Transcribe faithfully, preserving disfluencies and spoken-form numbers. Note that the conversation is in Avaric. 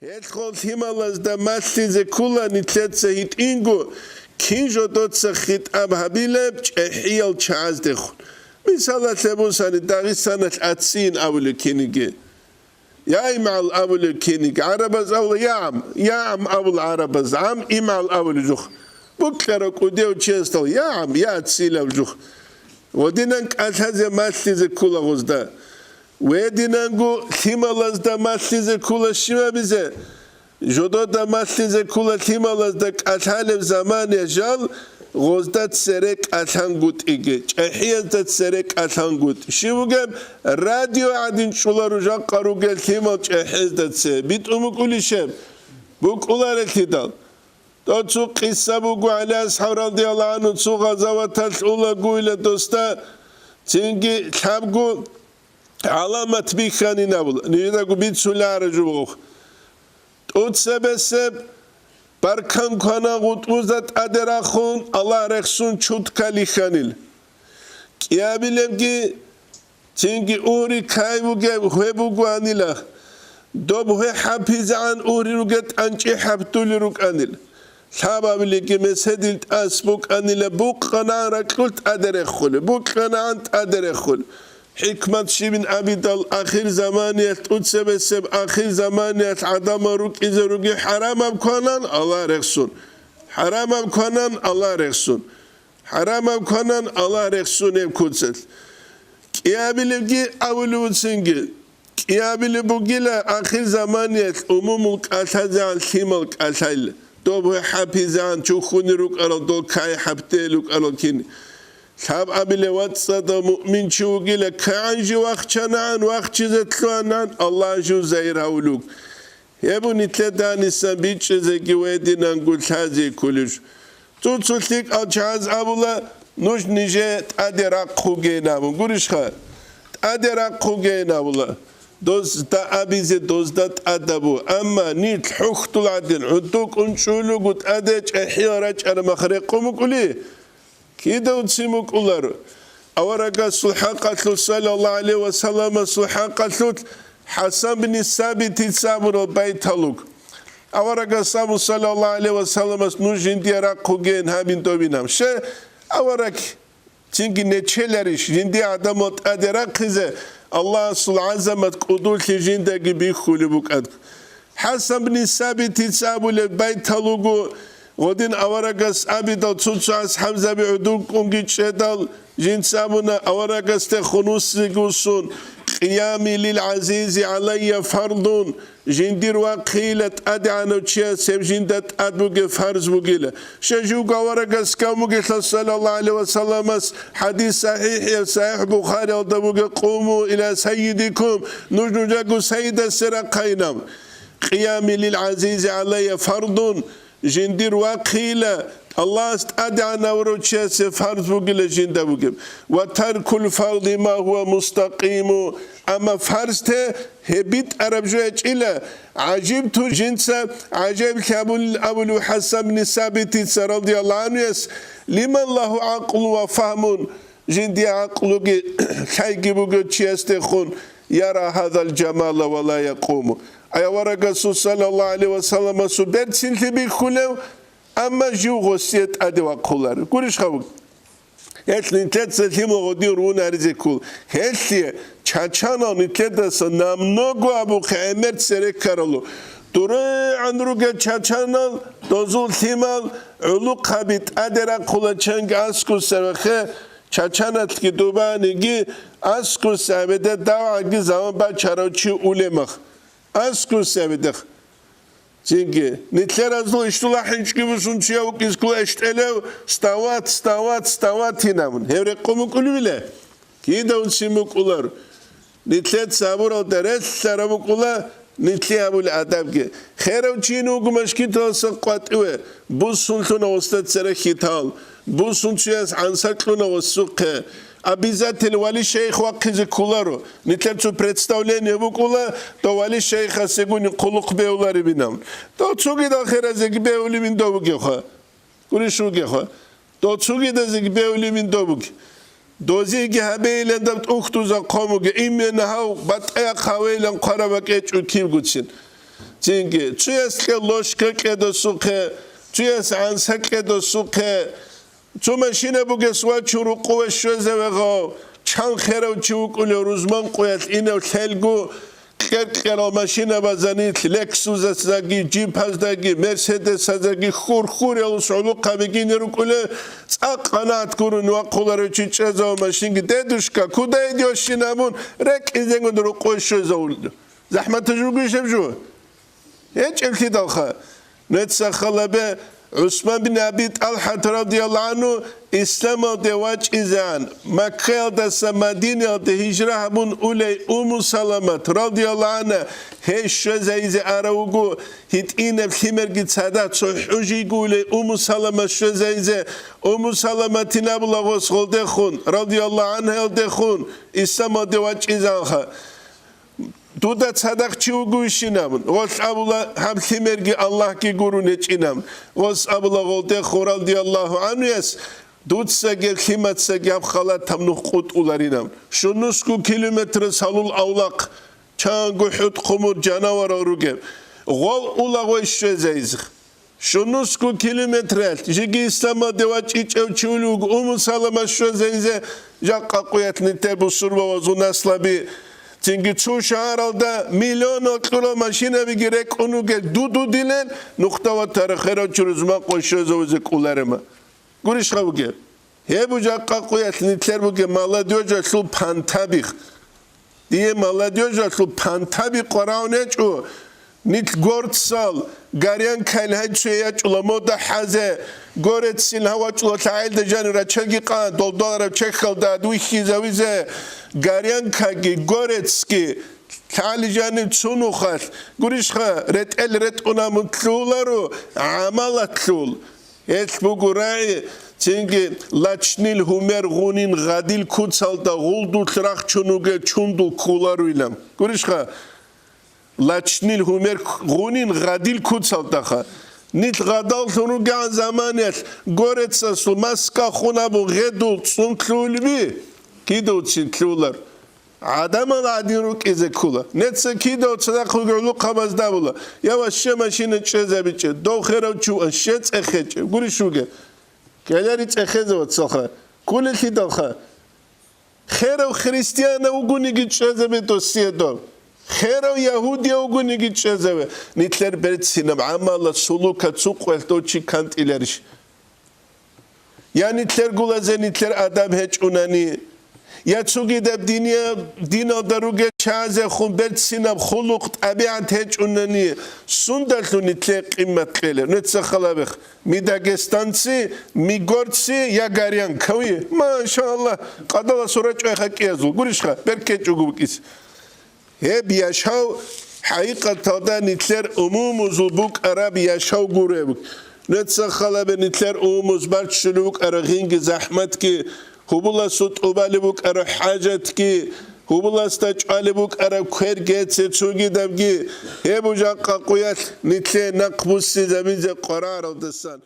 Гьелъго лъималазда малъизе ккола нилъеца гьитӀинго кин жодоца хитӀаб гьабилеб чӀехӀиял чагӀаздехун. Мисалалъе бусани, Дагъистаналъ аццин абулеб киниги, я имгӀал абулеб киниги, гӀарабаз абула я гӀам, я гӀам абула гӀарабаз, гӀам имгӀал абулеб жух. Букьарав кӀудияв чиясдал я гӀам, я аццилаб жух. Гъодинан кӀалъазе малъизе ккола гъозда. Гъодинанго лъималазда малъизе ккола щиб абизе? Жодода малъизе ккола лъималазда кӀалъалеб заман яжал, гъозда цере кӀалъангутӀиги, чӀехӀиязда цере кӀалъангутӀи. Щиб бугеб, радио гӀадин чӀуларо жакъа ругел лъимал чӀехӀезда цере. БитӀун букӀулищеб? БукӀуларелъидал. Дов цо къиса буго, ГӀали асхӀаб радияллагьу гӀангьу цо гъазаваталъ улагуила досда, цинги лъабго гӀаламат бихьанин абула, нижедаго бицуларо жугьухъ. ТӀуцебесеб баркан квана гъутӀбузда тӀаде рахун, Аллагь рехсун, чутка лихьанил. КӀиабилебги цинги угьри ккай бугеб гьве бугоанила. Доб гьве хӀапизегӀан угьри ругел тӀанчӀи хӀаптули рукӀанил. Лъабабилеги меседил тӀас букӀанила, букъанагӀан ракьул тӀаде реххулеб, букъанагӀан тӀаде реххулеб. ХӀикмат щибин абидал, ахир заманиялъ, тӀуцебесеб ахир заманиялъ гӀадамал рукӀизе руги хӀарамаб кванан Аллагь рехсун. ХӀарамаб кванан Аллагь рехсун. ХӀарамаб кванан Аллагь рехсунеб куцалъ. КӀиабилебги абулев вуцинги, кӀиабилеб бугила ахир заманиялъ умумул кӀалъазегӀан лъимал кӀалъайилла. Доб гьве хӀапизегӀан чухьуни рукӀарал, дол кай хӀаптел рукӀарал кин. Лъабабилеб вацӀцӀадав муъминчи вугила, кагӀан жив вахчанагӀан, вахчизе лъугьанагӀан, Аллагь жив загьир гьавулуг. Гьеб нилъеда гьанисан бичӀчӀизеги гъодинанго лъазе кколищ? Цо-цо лъикӀал чагӀаз абула, нуж нижее тӀаде рахъугейин абун. Гурищха? ТӀаде рахъугейин абула. Дозда абизе дозда тӀадабу. Амма нилъ хӀухьдул гӀадин гӀодов кӀунчӀулего тӀаде чӀехӀиял рачӀараб мах рекъон букӀули? Кидавцин букӀуларо. Аварагасул хӀакъалъулъ, саллаллагьу гӀалайгьи ва салламасул хӀакъалъулъ, ХӀасан бин Сабитица абурал байтал руго. Аварагас абун, саллаллагьу гӀалайгьи ва салламас, нуж жиндие рахъугейин гьабин довинаб. Щай авараг цинги нечеларищ жиндие гӀадамал тӀаде рахъизе, Аллагьасул гӀазамат кӀудулъи жиндаги бихьулеб букӀад? ХӀасан бин Сабитица абулеб байтал руго, гъодин аварагас абидал цо-цо асхӀабзаби гӀодов кӀунги чӀедал, жинца абуна, аварагасде хунусизе гусун, къиями лил гӀазизи гӀалайя фардун, жиндир вахъийила тӀадегӀанав чияс гьеб жинда тӀад бугеб фарз бугила. Щай живго аварагас кавмугелъул, саллаллагьу гӀалайгьи ва салламас хӀадис сахӀихӀ, СахӀихӀ Бухариялда бугеб, «Къуму иля саййидикум», нуж нужаго сайидасе рахъайинаб. Къиями лил гӀазизи гӀалайя фардун, жиндир вахъийила, Аллагьас тӀадегӀанав руччасе фарз бугила жинда бугеб. Ва таркул фарди ма гьува мустакъиму, амма фарзте гьеб битӀараб жо ячӀила, гӀажибту, жинца гӀажаиблъи абулел абулев ХӀасан бин Сабитица радияллагьу гӀанхуяс, лиман лагьу гӀакълун ва фагьмун, жиндие гӀакълуги лъайги бугев чиясдехун, яра гьазал жамала ва ла якъуму. Ай аварагасул, саллаллагьу гӀалайгьи ва салламасул, берцинлъи бихьулев, амма жив гъосие тӀаде вахъулар. Гурищха вуг? Гьелъ нилъеца лъимал гъодин рун гьаризе ккол. Гьелъие чачанал нилъедаса намного абухъе гӀемер цере ккаралу. ДурегӀан ругел чачанал, дозул лъимал гӀулухъаби тӀаде рахъула чанги аскӀуса вехе, чачаналъги дубаниги аскӀуса гьабиде давгӀаги заман бачарав чи улемах. АскӀуса гьабидех. Цинги, нилъеразул ишдула хӀинчӀги бусун чияв вукӀиз ккола эштӀелев, стават, стават, стават гьинабун. Гьев рекъон букӀулевила? Кидавцин букӀулар. Нилъеца гьабуралда релълъараб букӀула, нилъе гьабул адабги. Херав чи вуго машгиталдаса къватӀиве, бусун лъуна гъосда цере хьитал, бусун чияс гӀанса кьуна гъосухъе. Обязательно вали шейх вахъизе кколаро. Нилъер цо представление букӀула, то вали шейхасегуни хъулухъ бегьуларебинан. То цогидал херазеги бегьулебин дов вугевха. Гурищ вугевха. То цогидазеги бегьулебин дов вуги. Дозиеги гьабейилан даб тӀухьдуза хъомуги, именно гьав батӀа-, яхъ гьавейилан хъвараб бакӀечӀо кибгуцин. Цинги, цуяс кье ложка кьедосухъе, цуяс гӀанса кьедосухъе, цо машина бугес вачун рукъуве щвезаве гъав, чан херав чи вукӀулев рузман къуялъ инев лъелгу, кьер-кьерал машинабазда нилъ Лексусаздаги, Джипаздаги, Мерседесаздаги хур-хуралъус гӀолохъаби гине рукӀулел, цӀакъ къанагӀат гурони вахъуларев чи чӀезавун машинги, дедушка, куда идёшин абун, рекӀинзегун рукъуве щвезавулев. ЗахӀматаб жо бугищ гьеб жо? ГьечӀеблъидалха. Нуца халабе ГӀусман бин Аби ТӀалхӀат радияллагьу гӀангьу исламалде вачӀизегӀан, Маккаялдаса Мадинаялде гьижра гьабун улей Умму Саламат радияллагьу гӀангьа гьей щвезайизе арав вуго, гьитӀинаб лъимерги цадахъ цо хӀужиги улей Умму Саламат щвезайизе, Умму Саламатин абула гъос гъолдехун, радияллагьу гӀангьаялдехун, исламалде вачӀизегӀанха. Дуда цадахъ чи вугевищин абун, гъолъ абула, гьаб лъимерги Аллагьги гурун гьечӀин абун. Гъос абула гъолдехун радияллагьу гӀангьуяс, дуцаги лъимацаги гьаб халатаб нух къутӀуларин абун. Щунусго километрас гьалул авлахъ, чанго хӀутӀ-хъумур жанаварал ругеб. Гъол ула гъой щвезайизе. Щунусго километралъ жеги исламалде вачӀичӀев чи вуго Умму Салама щвезайизе, жакъа къуялъ нилъер бусурбабазул наслаби. Цинги цо шагьаралда миллионал кьурал машинабиги рекӀун ругел дудудилел, нухда ватарав херав чи рузман къо щвезавизе кӀоларема. Гурищха бугеб? Гьеб жакъа къуялъ нилъер бугеб молодёжалъул пантаби. Дие молодёжалъул пантаби къварагӀун гьечӀо, нилъ горцал, горянкайил гьай цо ячӀула мода хӀазе, горецил гьав вачӀула лъагӀелда жанив рачаги къан, долдаларав чехьалда ад вихьизавизе, горянкаги, горецги, лъагӀали жанив цо нухалъ, гурищха, ретӀел ретӀуна мутлъуларо, гӀамалатлъул. Гьелъ буго рагӀи, цинги лачнил гьумер гъунин гъадил куцалда гъулдулъ рахчун вугев чундул кколаруйилан. Гурищха, лачнил гьумер гъунин гъадил куцалдаха. Нилъ гъадаллъун ругегӀан заманаялъ горецасул маска хун абун гъедул цӀун лъугьулеби? Кидавцин лъугьулар. ГӀадамал гӀадин рукӀизе ккола. Нуца кидав цадахъ вугев гӀолохъабазда абула: «Я, ваще машина чӀезабичӀеб, дов херав чи вугев, щец цӀехечӀеб». Гурищ вугев? Кьелари цӀехезе, вацалха. Кколелъидалха. Херав христианав вугониги чӀезабе досие дов. Херав ягьудияв вугониги чӀезаве. Нилъер берцинаб гӀамалалъ, сулукалъ цо къоялъ дов чи кантӀиларищ? Я нилъер гулазе нилъер адаб гьечӀунани, я цогидаб динияб, диналда ругел чагӀазехун берцинаб хулукъ-тӀабигӀат гьечӀунани, сундалъун нилъее къимат кьелеб? Нуца халабех, ми дагестанцы, ми горцы, я горянкави? Машаллагь, къадаласул рачӀвайха кӀиязул, гурищха, беркечӀого букӀизе. Гьеб яшав хӀакъикъаталда нилъер умумузул букӀараб яшав гуреб. Нуца халабе нилъер умумуз баччулеб букӀараб гъинги захӀматги, гьубуласул тӀубалеб букӀараб хӀажатги, гьубуласда чӀвалеб букӀараб квер-геце цогидабги, гьеб жакъа къуялъ нилъее нахъ буссизабизе къвараралдасан.